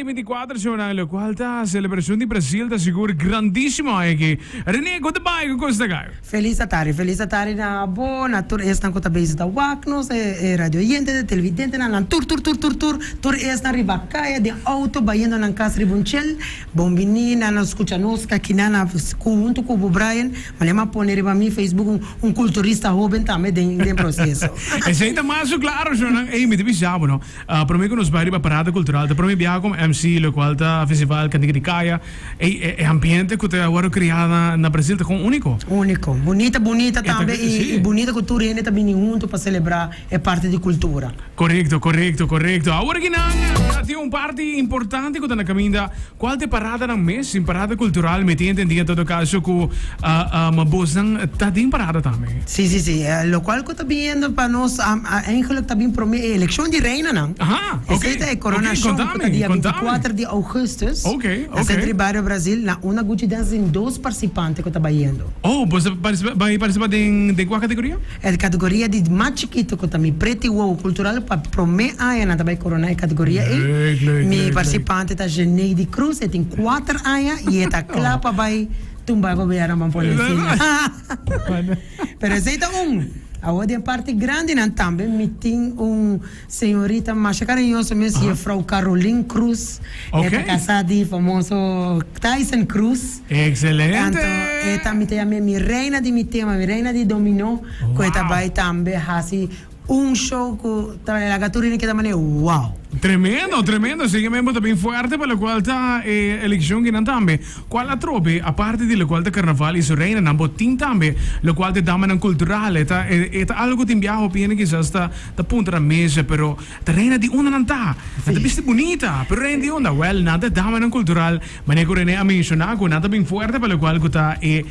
2024 shownan, locual ta celebracion di Brasil ta sigur grandísimo aki. Rene, cu ta bai? Cu cos ta gai? Felis atari, felis atari na abo, na tur esnan cu ta bezig ta wak nos, e radio oyentenan, e televidentenan, nan tur tur tur tur tur, tur esnan riba caya, den auto, bayendo nan cas riba un chel, bon bini na nos scucha nos kinan na cu hunto cu bo Brian, Manera m'a pone riba mi Facebook un un culturista hoben tambe den den proceso. Esey ta mas cu claro, shownan. Ey, mi ta bisa bo no. Prome cu nos bai riba Parada Cultural ta prome biaha como MC, locual ta Festival Cantica di Caya. Ey, e ambiente cu ta worde crea na na Brasil ta con unico. Unico. Bunita, bunita tambe y y bunita cu tur hende ta bini hunto pa celebra e parti di cultura. Corecto, corecto, corecto. Awor aki nan ya tin un parti importante cu ta na caminda. Cual ta e paradanan mes? Sin parada cultural mi tin entendi en todo caso cu bosnan ta den parada tambe. Si, si, si. Locual cu ta biniendo pa nos eigenlijk ta bin prome e eleccion di reinanan. Aha, ok. Esey ta e coronacion cu ta dia 24 di augustus. Ok, ok. Na Centro di Bario Brasil na una Gucci Dance tin dos participante cu ta bayendo. Oh, bos ta bay participa den cua categoria? E categoria di mas chikito cu ta mi Pretty Wow Cultural pa prome aña nan ta bay corona e categoria ey. Leuk, leuk, Mi leuk, leuk. participante ta Geneidi Cruz, e tin cuater aña y e ta cla pa bay tumba e gobierno ban pone encima. Pero esey ta un. Awor den parti grandinan tambe mi tin un Señorita masha cariñoso mes Juffrouw Caroline Cruz. E ta casa di famoso Tyson Cruz. Excelente! Anto e ta mi ta yam'e mi reina di mi tema, mi reina di dominó, cu e ta bay tambe haci un show cu ta laga tur hende keda manera wow! Tremendo, tremendo. Sigui men bo ta bin fuerte pa locual ta e eleccion kinan tambe. Cual atrobe, aparte di locual ta carnaval y su reinanan, bo tin tambe locual ta e damanan cultural. E ta e ta algo cu tin biaha hopi hende kisas ta Ta puntra mesa, pero ta reina di unda nan ta? Nan ta bisti bunita, pero reina di unda? Wel, nan ta damanan cultural, manera cu Rene a menciona cu nan ta bin fuerte pa locual cu ta e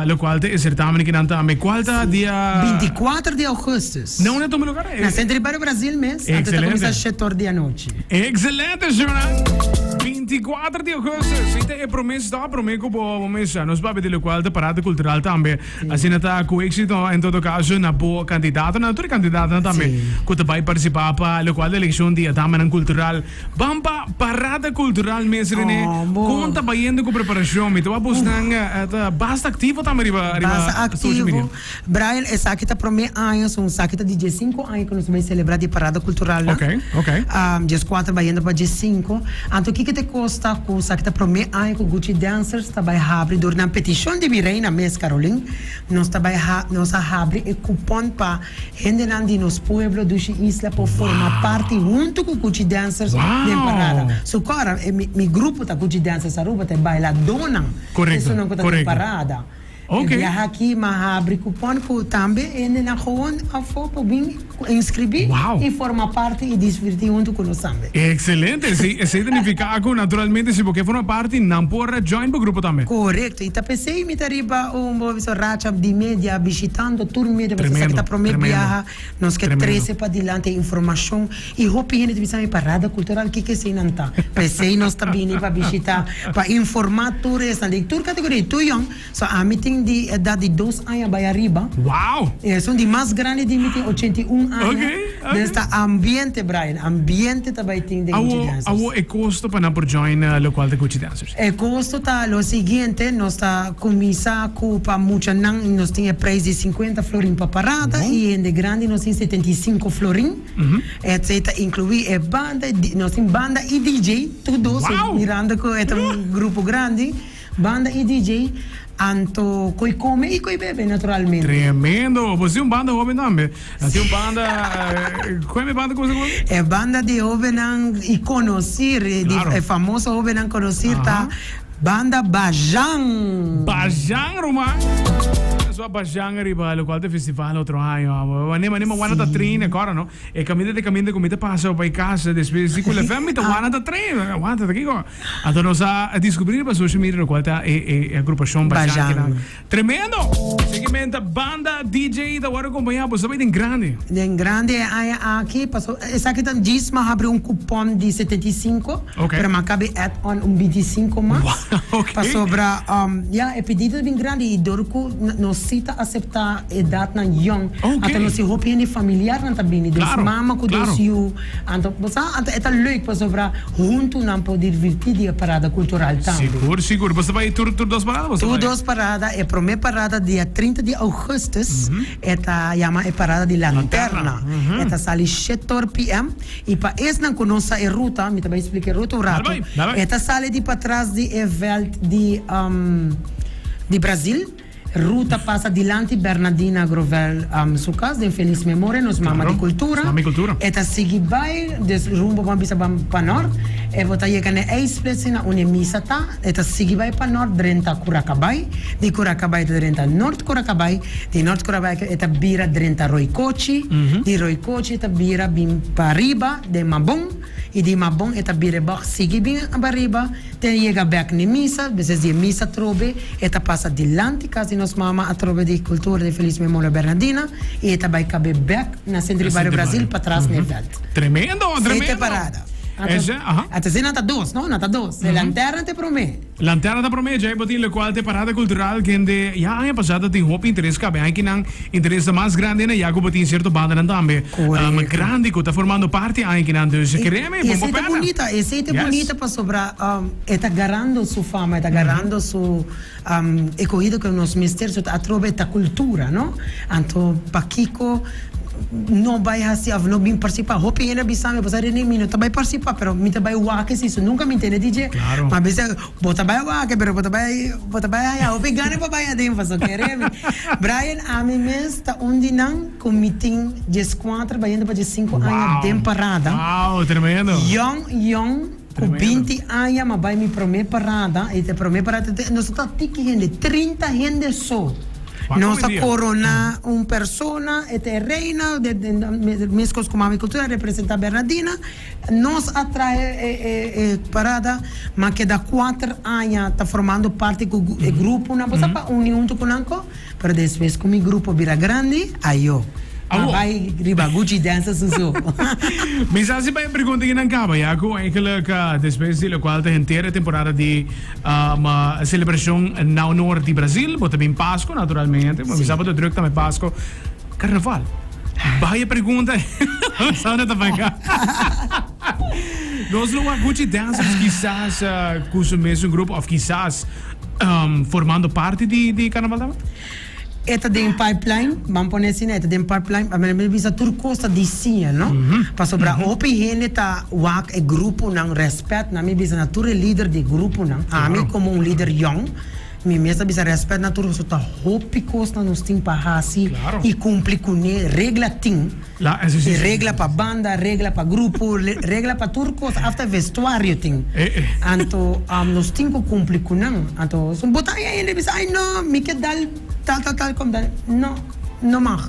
locual ta e certamen ki nan tambe. Cual ta dia? 24 di augustus. Na unda tuma lugar? Na Centro di Barrio Brasil mes. Anto ta cuminsa shetor di anochi. Excelente, señora! 24 di augustus, y ta e prome stop, prome cu bo mesa. Nos papia di locual ta parada cultural tambe. Asina ta cu exito en todo caso na bo candidatonan, na tur e candidatonan tambe cu ta bay participa pa locual ta eleccion di e damanan cultural. Ban pa parada cultural mes Rene, con ta bayendo cu preparacion? Mi ta wak bosnan ta basta activo tambe riba Basta social media. activo. Brian, esaki ta prome aña, so esaki ta di diescinco aña cu nos ta bay celebra di parada culturalnan. Diescuatro bayendo pa diescinco. Anto kico ta e cos ta cu esaki ta prome aña cu Gucci Dancers ta bay habri dor nan peticion di mi reina mes Carolyn nos ta bay ha nos a habri e cupon pa hendenan di nos pueblo Dushi Isla por forma parti hunto cu Gucci Dancers den parada. So cora e mi mi grupo ta Gucci Dancers Aruba ta e bailadonan esunnan cu ta den parada. E biaha aki m'a habri cupon cu tambe hendenan gewoon afo por bin inscribi y forma parti y disfruti hunto cu nos tambe. Excelente! Esey esey ta nifica cu naturalmente si bo ke forma parti nan por join bo grupo tambe. Corecto y ta pesey mi ta riba un bo bisa racha di media bishitando tur media pasobra esaki ta prome biaha nos ke trece padilanti e informacion y hopi hende ta bisa mi parada cultural kiko esey nan ta? Pesey nos ta bini pa bishita pa informa tur esnan di tur categoria y tur yong. So ami tin di edat di dos aña bai ariba. Wow! Esun di mas grandi di mi tin 81 aña. Okay, okay. Den sta ambiente Brian, ambiente ta bai tin den Gucci Dancers. Awo e kosto pa nan por join lokual ta Gucci Dancers? E kosto ta lo siguiente, nos ta kuminsá ku pa muchanan nos tin e prijs di 50 florin pa parada i hende grandi nos tin 75 florin. Esei ta inkluí e banda, nos tin banda i DJ, tur dos, mirando ku e ta un grupo grandi. Banda y DJ, anto koy come y koy bebe naturalmente. Tremendo! Bo tin un banda hoben tambe. Nan tin un banda, cual mi banda como se conoce? E banda di hobennan y conoci, di e famoso hobennan conoci ta Banda Bajan. Bajan ruman! Nos wak Bajan riba locual ta festival otro año. Mane mane mi wanda ta train akora no. E caminda ta e caminda cu mi ta pasa pa e casa despues di cu lefem mi ta wanda ta train. Wanda ta kico? Anto nos a descubri riba social media locual ta e e agrupacion Bajan kinan. Tremendo! Seguimenta banda DJ ta worde acompaña bo sa bay den grandi. Den grandi e aña aki paso esaki ta djis m'a habri un cupon di 75 pero m'a cabe add on un 25 mas pasobra ya e pedido ta bin grandi y dor cu nos. nos si ta aseptá edatnan yòn. Ok. Anto nos tin hopi hende familiarnan ta bini, dus Claro, mama ku claro. dos yu. Anto bo sa, anto e ta leuk pasobra huntu nan por dirvirtí di e parada kultural tambe. Sigur, sigur. Bo ta bai tur tur dos parada bo ta Tur bai? dos parada, e promé parada dia 30 di ougùstùs, e ta yama e parada di lanterna. E ta sali shetor PM i pa esnan ku no sa e ruta, mi ta bai splika e ruta un Dale ratu. bai, dale bai. E ta sali di patras di e vèlt di di Brazil. Ruta pasa dilanti Bernadina Grovel su cas den felis memoria, nos mama di cultura. E ta sigui bay, des rumbo ban bisa ban pa nort. E bo ta yega na e ijsplits na unda e misa ta. E ta sigui bay pa nort drenta Curacabay. Di Curacabay e ta drenta Nort Curacabay. Di Nort Curacabay e ta bira drenta Roycochi. Di Roycochi e ta bira bin pariba den Mabon. Y di Mabon e ta bira e bog sigui bin pariba. Te yega bek n'e misa, despues di e misa atrobe e ta pasa dilanti kas di nos mama atrobe di kultura di Felis Memoria Bernadina i e ta bai kabe bek na Sentro di Bario Brasil patras n'e vèlt. Tremendo, tremendo. Sete parada. Ese, aha. Anto si nan ta dos, no? Nan ta dos. E lanterna ta e promé. Lanterna ta promé, djei bo tin lokual ta e parada kultural kende ya aña pasá ta tin hopi interes kabe. Aña kinan interes ta mas grandi na ya ku bo tin sierto bandanan tambe grandi ku ta formando parti aña kinan. Dus kereme I bon bo esei ta pèrdè. bunita, esei ta Yes. bunita pasobra e ta garando su fama, e ta garando su e kohido ku nos mester, so ta atrobe ta kultura, no? Anto pakiko no bai hasi of no bin partisipá? Hopi hende a bisa mi, bo sa Rene, mi no ta bai partisipá, pero mi ta bai wak esei, so nunka mi tende di dje. Claro. Ma bisa Bo ta bai wak, pero bo ta bai, bo ta bai haña hopi gana pa bai aden paso kere mi. Brian, ami mes ta un di nan ku mi tin dieskuater bayendo pa diesinku aña den parada. Wow, tremendo. Yòn, yòn, ku binti aña m'a bai mi promé parada, i e promé parada nos ta tiki hende, 30 hende so. Nos a koroná un persona, e ta e reina, meskos ku Mami Kultura representá Bernadina. Nos a trae e parada, ma keda kuater aña ta formando parti ku e gruponan. Bo sa pa uni huntu ku nan ko? Pero despues ku mi grupo bira grandi, ayo. A bai riba Gucci Dancer su so. Mi sa si bai pregunta kinan kaba ya ku eigenlijk despues di lokual ta henter e temporada di selebrashon na honor di Brazil, bo ta bin Pasko naturalmente, mi sa bo ta druk tambe Pasko. Carnaval. Bahia pregunta. Sandra ta paga. Nos lo wak Gucci Dancers quizás uh, cu su mesun grupo of quizás um, formando parte di, di Carnaval tambe? E ta den pipeline, ban pone asina, e ta den pipeline, pa mi bisa tur cos ta diseña, no? Mm -hmm. Pasobra mm -hmm. hopi hende ta wak e gruponan, respet na mi bisa na tur e lider di gruponan. Ami claro. como un lider young, Mi mes ta bisa rèspèt na tur pasobra ta hopi kosnan nos tin pa hasi i kumpli kuné. Regla tin. I regla pa banda, regla pa grupo, regla pa tur kos, afta vestuario tin. Anto nos tin ku kumpli ku nan. Anto bo ta haña hende bisa ai no, mi ke dal tal tal tal kom dal. No, no mag.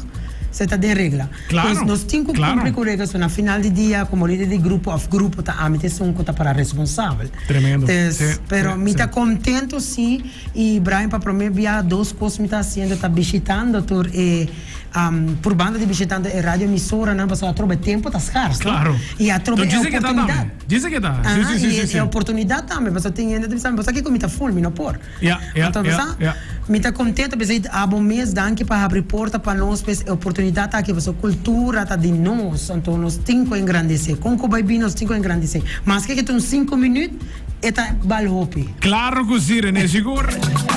Se ta den regla. Pues nos tin ku kumpli ku regla. So na final di dia komo lider di grupo òf grupo ta ami ta esun ku ta para responsabel. Tremendo. Tes, Sí, pero sí, mi sí. ta contento sí y Brian pa prome bia dos cos mi ta haciendo ta bishitando tur e am purbando di bishitando e radio emisoranan pasobra atrobe e tempo ta schars no Claro. y atrobe Don e djise ke ta oportunidad. tambe. Djise ke ta. Sí, Aha, sí, sí, y sí, e sí. oportunidad tambe pasobra tin hende ta bisa mi bo sa kiko mi ta full mi no por. Ja, ja, Anto ja, sa ja. mi ta contento p'esei abo mes danki pa habri porta pa nos p'es e oportunidad aki pasobra cultura ta di nos anto nos tin cu engrandece con cu bay bin nos tin cu engrandece maske ke ta un cinco minuut e ta bal hopi. Claro cu si Rene, sigur.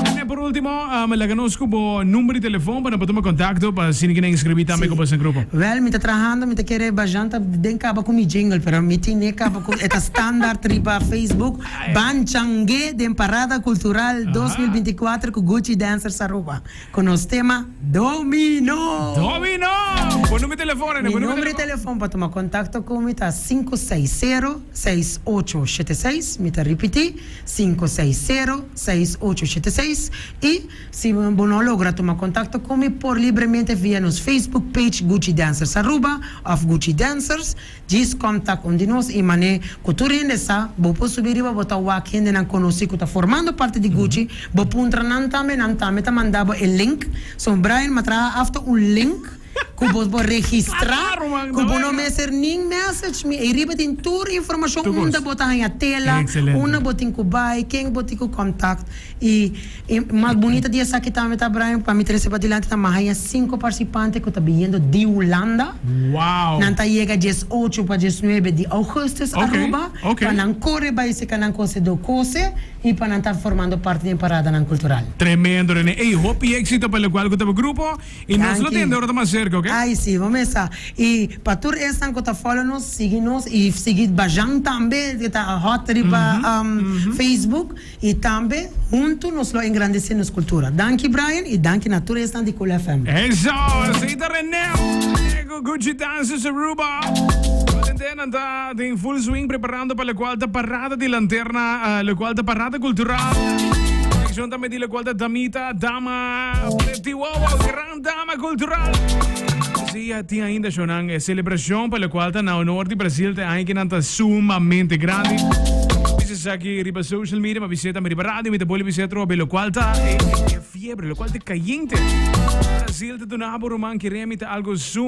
Rene, por ultimo, um, laga nos cu bo number di telefon pa nan por tuma contacto pa asina kinan inscribi tambe Si. cu boso grupo. Wel, mi ta trahando, mi ta kere Bajan ta den caba cu mi jingle, pero mi tine caba cu e ta standaard riba Facebook. Ban Changue den Parada Cultural 2024 cu Gucci Dancers Aruba cu nos tema Domino! Domino! Bo numero di telefon, Rene, Mi bo numero numero di telefon pa tuma contacto cu mi ta sinku seis sero, seis ocho shete seis, mi ta ripiti, sinku seis sero, seis ocho shete seis, y si bo no logra tuma contacto cu mi por libremente via nos Facebook page Gucci Dancers Aruba of Gucci Dancers. Djis kontak un di nos i man'é ku tur hende sa, bo por subi riba bo ta wak hendenan konosí ku ta formando parti di Gucci, bo puntra nan tambe, nan tambe ta manda bo e link. So Brian m'a traha afta un link. Ku bo por registrá, Claro, man, ku bo no no mester nin message mi. Ei riba tin tur informashon Tur kos. unda bo ta haña tela, Excelente. unda bo tin ku bai, ken bo tin ku kontakt. I e mas bunita di esaki tambe ta, Brian, pa mi trese padilanti ta mi a haña sinku partisipante ku ta biniendo di Hulanda. Wow! Nan ta yega dies ocho pa dies nuebe di augustus Ok, Aruba ok. pa nan kore bai seka nan kose do kose i pa nan ta formando parti den paradanan kultural. Tremendo, Rene. Ey, hopi éxito pa lokual ku ta bo grupo. I nos lo Danki. tende ora ta mas serka, ok? Ay si, bo mesa. I pa tur esnan ku ta follow nos, sigui nos i sigui Bajan tambe, ku ta hot riba Facebook. I tambe huntu nos lo engrandesé nos kultura. Danki Brian i danki na tur esnan di Cool FM. Eso, así ta René ku Gucci Dances Aruba. Nan ta den full swing preparando pa lokual ta parada di lanterna, lokual ta parada kultural. Seleccion tambe di lokual ta damita, dama, Pretty Wawa, gran dama cultural. Sí, tin ainda shownan e celebracion pa locual ta na honor di Brasil te aña kinan ta sumamente grandi. Bisa esaki riba social media, ma bisa tambe riba radio, mi ta boli bisa atrobe locual ta e, e, e fiebre, locual ta cayente. Brasil ta duna bo ruman, kere mi ta algo sumamente.